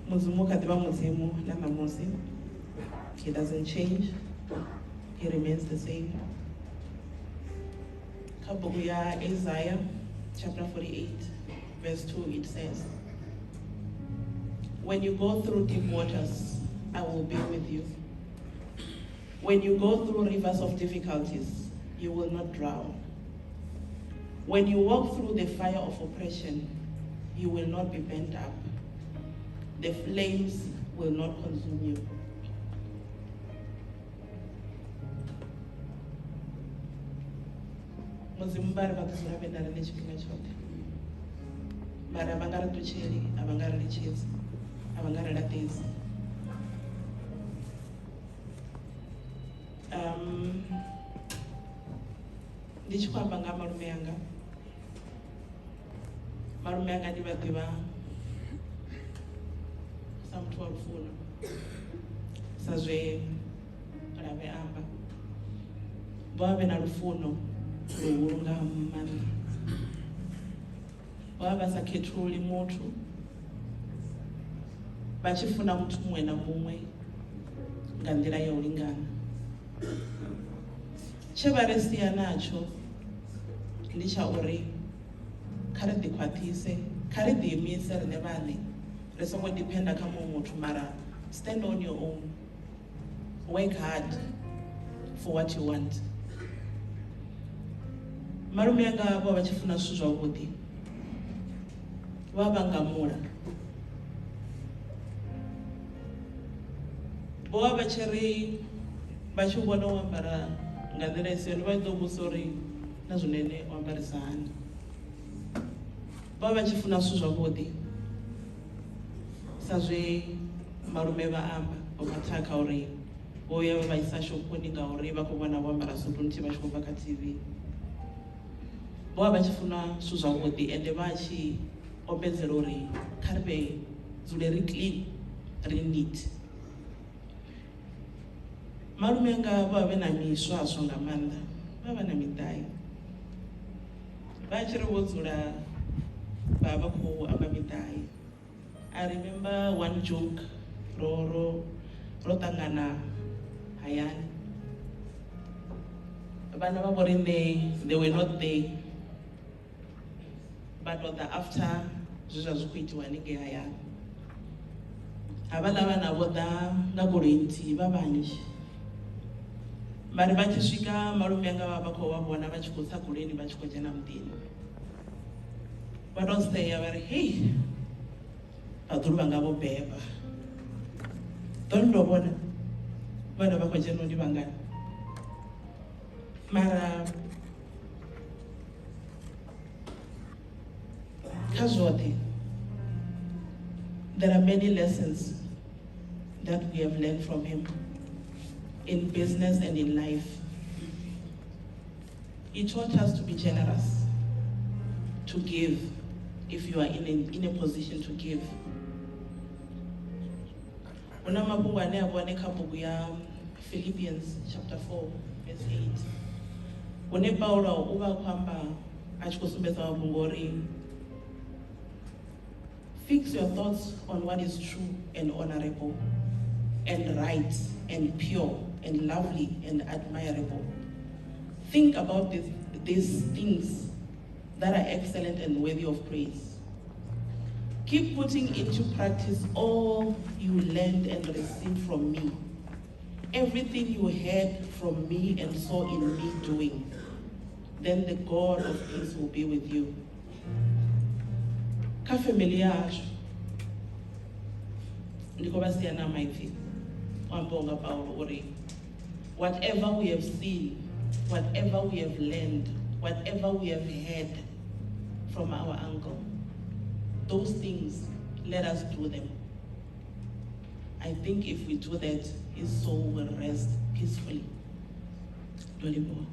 Mudzimu kha ḓi vha Mudzimu na ṋamusi. He doesn't change. He remains the same. Kha bugu ya Isaiah chapter 48 verse 2 it says, When you go through deep waters, I will be with you. When you go through rivers of difficulties, you will not drown. When you walk through the fire of oppression, you will not be burnt up. The flames will not consume you. Mudzimu vha ri vha ḓo dzula vhe na riṋe tshifhinga tshoṱhe. Mara a vha nga ri ṱutsheli, a vha nga ri litshedzi, a vha nga ri laṱedzi. Ndi tshi khou amba nga ha malume anga, malume anga ndi vha ḓivha sa muthu wa lufuno sa zwe Lave amba. Vho vha vhe na lufuno luhulu nga maanḓa. Vho vha vha sa khethululi muthu, vha tshi funa muthu muṅwe na muṅwe nga nḓila ya u lingana. Tshe vha ri sia natsho ndi tsha uri kha ri ḓikhwaṱhise, kha ri ḓiimise riṋe vhaṋe, ri songo dependa kha muṅwe muthu mara stand on your own. Work hard for what you want. Malume anga vho vha tshi funa zwithu zwavhuḓi, vha vha ngamula. Vho vha vha tshi ri vha tshi vhona u ambara nga nḓila i si yone vha ḓo vhudzisa uri na zwino ene o ambarisa hani. Vha vha tshi funa zwithu zwavhuḓi sa zwe malume vha amba vho Mathakha uri vho ya vha vha isa shophoni ngauri vha khou vhona vho ambara sutu nthihi vha tshi khou bva kha TV. Vho vha vha tshi funa zwithu zwavhuḓi ende vha tshi ombedzela uri kha ri vhe dzule ri clean ri neat. Malume anga vho vha vhe na miswaswo nga maanḓa, vha vha na miṱai. Vha tshi ri vho dzula vha vha khou amba miṱai. I remember one joke ro ro ro ṱangana hayani. Vhana vha vho riṋe they were not there. Vha tou ḓa after zwe zwa zwi khou itiwa haningei hayani. Havhaḽa vhana vho ḓa nga goloi nthihi vha vhanzhi. Vhari vha tshi swika malume anga vha vha khou vha vhona vha tshi khou tsa goloini vha tshi khou dzhena muḓini. Vha tou sea vha ri hei vhaḓulu vhanga vho beba. Ḓo ndo vhona vhana vha khou dzhena ndi vhangana. Mara kha zwoṱhe there are many lessons that we have learned from him in business and in life. He taught us to be generous, to give if you are in a position to give. Hu na mafhungo ane a vha hone kha bugu ya Philippians chapter 4 verse 8 hune Paulo u vha a khou amba a tshi khou sumbedza mafhungo uri fix your thoughts on what is true and honorable and right and pure and lovely and admirable. Think about these things that are excellent and worthy of praise. Keep putting into practice all you learned and received from me, everything you heard from me and saw in me doing. Then the God of peace will be with you. Kha family yashu ndi khou vha sia na maipfi o ambaho nga Paulo uri whatever we have seen, whatever we have learned, whatever we have heard from our uncle, those things, let us do them. I think if we do that, his soul will rest peacefully. Ndo livhuwa.